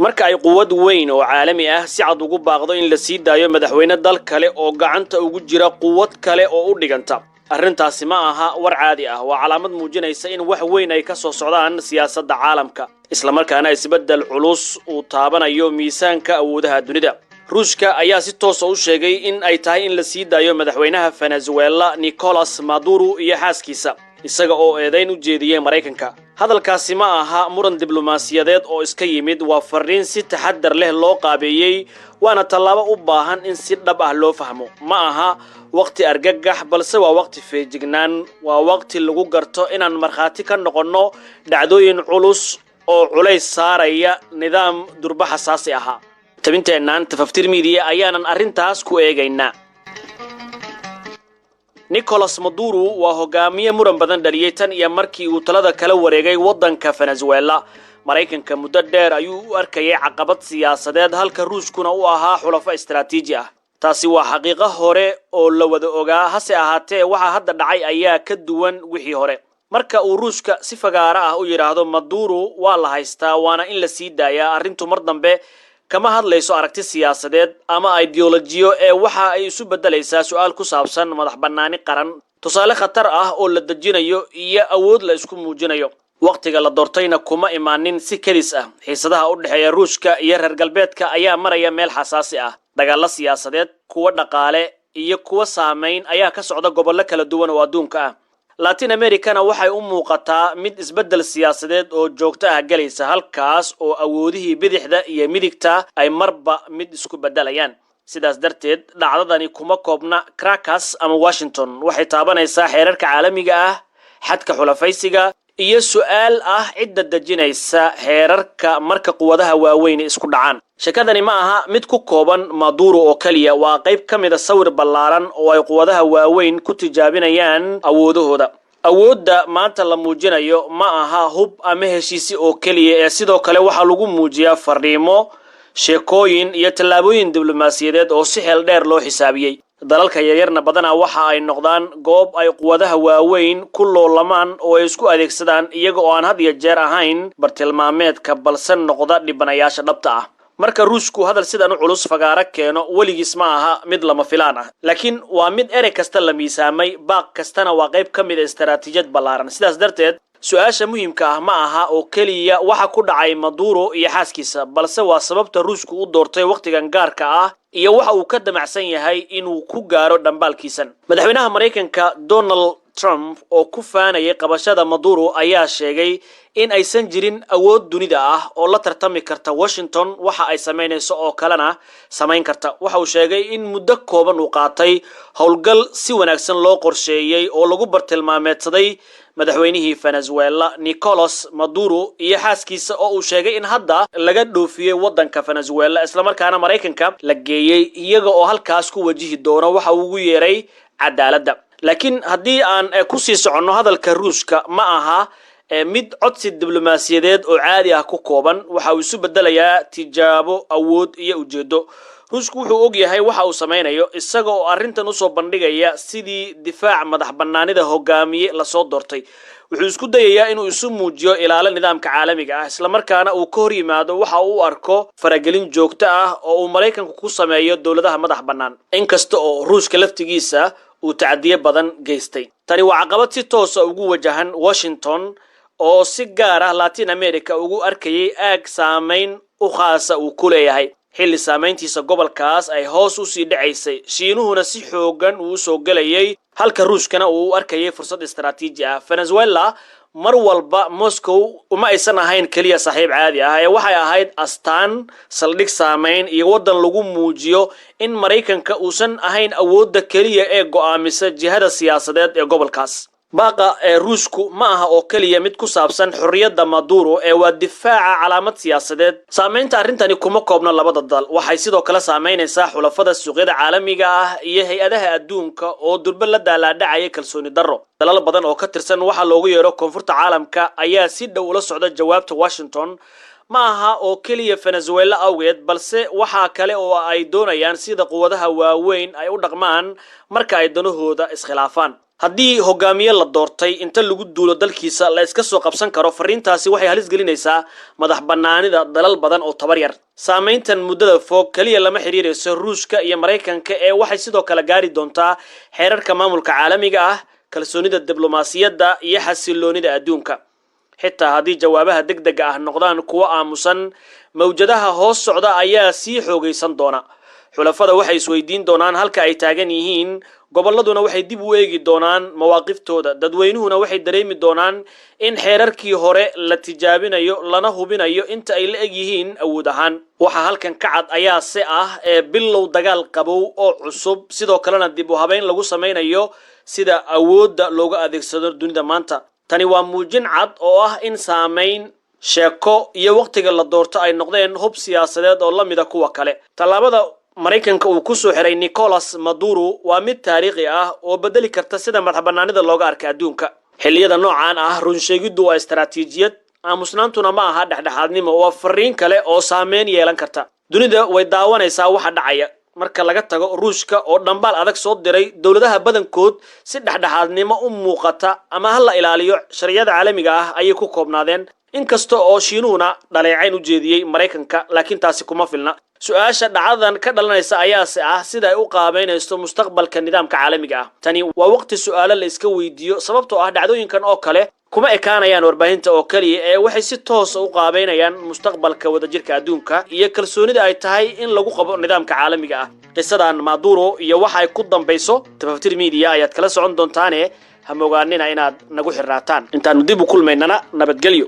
Marka ay quwad weyn oo caalami ah si cad ugu baaqdo in la sii daayo madaxweyne dal kale oo gacanta ugu jira quwad kale oo u dhiganta, arrintaasi ma aha war caadi ah. Waa calaamad muujinaysa in wax weyn ay ka soo socdaan siyaasadda caalamka, islamarkaana isbeddel culus uu taabanayo miisaanka awoodaha dunida. Ruushka ayaa si toosa u sheegay in ay tahay in la sii daayo madaxweynaha Venezuela Nicolas Maduro iyo xaaskiisa, isaga oo eedayn u jeediyey Maraykanka. Hadalkaasi ma aha muran diblomaasiyadeed oo iska yimid. Waa fariin si taxadar leh loo qaabeeyey, waana tallaabo u baahan in si dhab ah loo fahmo. Ma aha waqti argagax, balse waa waqti feejignaan. Waa waqti lagu garto inaan markhaati ka noqonno dhacdooyin culus oo culays saaraya nidaam durba xasaasi ahaa. Tabinteennan Tafaftir Media ayaanan arrintaas ku eegaynaa. Nicolas Maduro waa hogaamiye muran badan dhaliyey tan iyo markii uu talada kala wareegay waddanka Venezuela. Maraykanka muddo dheer ayuu u arkayay caqabad siyaasadeed, halka Ruushkuna u ahaa xulafo istaraatiiji ah. Taasi waa xaqiiqo hore oo la wada ogaa. Hase ahaatee, waxa hadda dhacay ayaa ka duwan wixii hore. Marka uu Ruushka si fagaaro ah u yidhaahdo "Maduro waa la haystaa, waana in la sii daayaa", arrintu mar dambe kama hadlayso aragti siyaasadeed ama ideolojiyo ee waxa ay isu beddelaysaa su-aal ku saabsan madax bannaani qaran, tusaale khatar ah oo la dejinayo iyo awood la isku muujinayo. Wakhtiga la doortayna kuma imaanin si kedis ah. Xiisadaha u dhexeeya Ruushka iyo reer galbeedka ayaa maraya meel xasaasi ah. Dagaallo siyaasadeed, kuwo dhaqaale iyo kuwo saamayn ayaa ka socda gobollo kala duwan oo adduunka ah. Latin Americana waxay u muuqataa mid isbeddel siyaasadeed oo joogto ah galaysa, halkaas oo awoodihii bidixda iyo midigta ay marba mid isku beddelayaan. Sidaas darteed, dhacdadani kuma koobna Caracas ama Washington. Waxay taabanaysaa xeerarka caalamiga ah, xadka xulafaysiga iyo su-aal ah cidda dejinaysa xeerarka marka quwadaha waaweyn isku dhacaan. Sheekadani ma aha mid ku kooban Maduro oo keliya. Waa qayb ka mida sawir ballaaran oo ay quwadaha waaweyn ku tijaabinayaan awoodahooda. Awoodda maanta la muujinayo ma aha hub ama heshiisi oo keliya ee sidoo kale waxaa lagu muujiyaa fariimo, sheekooyin iyo tallaabooyin diblomaasiyadeed oo si xeel dheer loo xisaabiyey. Dalalka yaryarna badanaa waxa ay noqdaan goob ay quwadaha waaweyn ku loolamaan oo ay isku adeegsadaan, iyaga oo aan had iyo jeer ahayn bartilmaameedka, balse noqda dhibanayaasha dhabta ah. Marka Ruushku hadal sidan u culus fagaaro keeno, weligiis ma aha mid lama filaan ah, laakiin waa mid erey kasta la miisaamay, baaq kastana waa qayb ka mid a istaraatiijiyad ballaaran. Sidaas darteed, su-aasha muhiimka ah ma aha oo keliya waxa ku dhacay Maduro iyo xaaskiisa, balse waa sababta Ruushku u doortay wakhtigan gaarka ah iyo waxa uu ka damacsan yahay inuu ku gaaro dhambaalkiisan. Madaxweynaha Maraykanka Donald Trump oo ku faanayay qabashada Maduro ayaa sheegay in aysan jirin awood dunida ah oo la tartami karta Washington, waxa ay samaynayso oo kalena samayn karta. Waxa uu sheegay in muddo kooban uu qaatay howlgal si wanaagsan loo qorsheeyey oo lagu bartilmaameedsaday madaxweynihii Venezuela Nicolas Maduro iyo xaaskiisa, oo uu sheegay in hadda laga dhoofiyey waddanka Venezuela, islamarkaana Maraykanka la geeyey, iyaga oo halkaas ku wajihi doono waxa uu ugu yeeray cadaaladda. Laakiin haddii aan kusii soconno, hadalka Ruushka ma aha mid codsi diblomaasiyadeed oo caadi ah ku kooban. Waxa uu isu bedelayaa tijaabo awood iyo ujeedo. Ruushku wuxuu og yahay waxa uu samaynayo, isaga oo arrintan usoo bandhigaya sidii difaac madax bannaanida hogaamiye lasoo doortay. Wuxuu isku dayayaa inuu isu muujiyo ilaalo nidaamka caalamiga ah, islamarkaana uu ka hor yimaado waxa uu u arko faragelin joogto ah oo uu Maraykanku ku sameeyo dowladaha madax bannaan, inkasta oo Ruushka laftigiisa uu tacadiyo badan geystay. Tani waa caqabad si toosa ugu wajahan Washington, oo si gaar ah Latin America ugu arkayay aag saamayn u khaasa uu ku leeyahay, xilli saamayntiisa gobolkaas ay hoos usii dhacaysay, Shiinuhuna si xoogan uu usoo gelayay, halka Ruushkana uu u arkayay fursad istaraatiiji ah. Venezuela mar walba Moscow uma aysan ahayn keliya saaxiib caadi ah ee waxay ahayd astaan, saldhig saamayn iyo waddan lagu muujiyo in Maraykanka uusan ahayn awoodda keliya ee go'aamisa jihada siyaasadeed ee gobolkaas. Baaqa ee Ruushku ma aha oo keliya mid ku saabsan xorriyadda Maduro ee waa difaaca calaamad siyaasadeed. Saamaynta arrintani kuma koobna labada dal. Waxay sidoo kale saamaynaysaa xulafada, suuqyada caalamiga ah iyo hay-adaha adduunka oo durbe la daalaadhacaya kalsooni darro. Dalal badan oo ka tirsan waxaa loogu yeero koonfurta caalamka ayaa si dhow ula socda jawaabta Washington. Ma aha oo keliya Venezuela awgeed, balse waxaa kale oo ay doonayaan sida quwadaha waaweyn ay u dhaqmaan marka ay danahooda iskhilaafaan. Haddii hogaamiye la doortay inta lagu duulo dalkiisa la iska soo qabsan karo, fariintaasi waxay halis gelinaysaa madax bannaanida dalal badan oo tabar yar. Saamayntan muddada fog keliya lama xiriirayso Ruushka iyo Maraykanka ee waxay sidoo kale gaari doontaa xeerarka maamulka caalamiga ah, kalsoonida diblomaasiyadda iyo xasiloonida adduunka. Xitaa haddii jawaabaha degdega ah noqdaan kuwo aamusan, mawjadaha hoos socda ayaa sii xoogaysan doona. Xulafada waxay isweydiin doonaan halka ay taagan yihiin, gobolladuna waxay dib u eegi doonaan mawaaqiftooda, dadweynuhuna waxay dareemi doonaan in xeerarkii hore la tijaabinayo, lana hubinayo inta ay la eg yihiin awood ahaan. Waxaa halkan ka cad ayaa se ah ee bilow dagaal qabow oo cusub, sidoo kalena dib u habeyn lagu samaynayo sida awoodda looga adeegsado dunida maanta. Tani waa muujin cad oo ah in saamayn, sheeko iyo wakhtiga la doorto ay noqdeen hub siyaasadeed oo la mida kuwa kale. Tallaabada Maraykanka uu ku soo xiray Nicolas Maduro waa mid taariikhi ah oo bedeli karta sida madaxbannaanida looga arka adduunka. Xilliyada noocan ah, runsheegiddu waa istaraatiijiyad, aamusnaantuna ma aha dhexdhexaadnimo, waa fariin kale oo saameyn yeelan karta. Dunida way daawanaysaa waxa dhacaya. Marka laga tago Ruushka oo dhambaal adag soo diray, dowladaha badankood si dhexdhexaadnimo u muuqata ama ha la ilaaliyo sharciyada caalamiga ah ayay ku koobnaadeen, inkasta oo Shiinuhuna dhaleecayn u jeediyey Maraykanka, laakiin taasi kuma filna. Su-aasha dhacdadan ka dhalanaysa ayaase ah sida ay u qaabeynayso mustaqbalka nidaamka caalamiga ah. Tani waa waqti su-aalo la iska weydiiyo, sababtoo ah dhacdooyinkan oo kale kuma ekaanayaan warbaahinta oo keliya ee waxay si toosa u qaabeynayaan mustaqbalka wadajirka adduunka iyo kalsoonida ay tahay in lagu qabo nidaamka caalamiga ah. Qisadan Maduro iyo waxa ay ku dambayso, Tafaaftir Media ayaad kala socon doontaane, ha mogaanina inaad nagu xirnaataan. Intaanu dib u kulmaynana, nabadgelyo.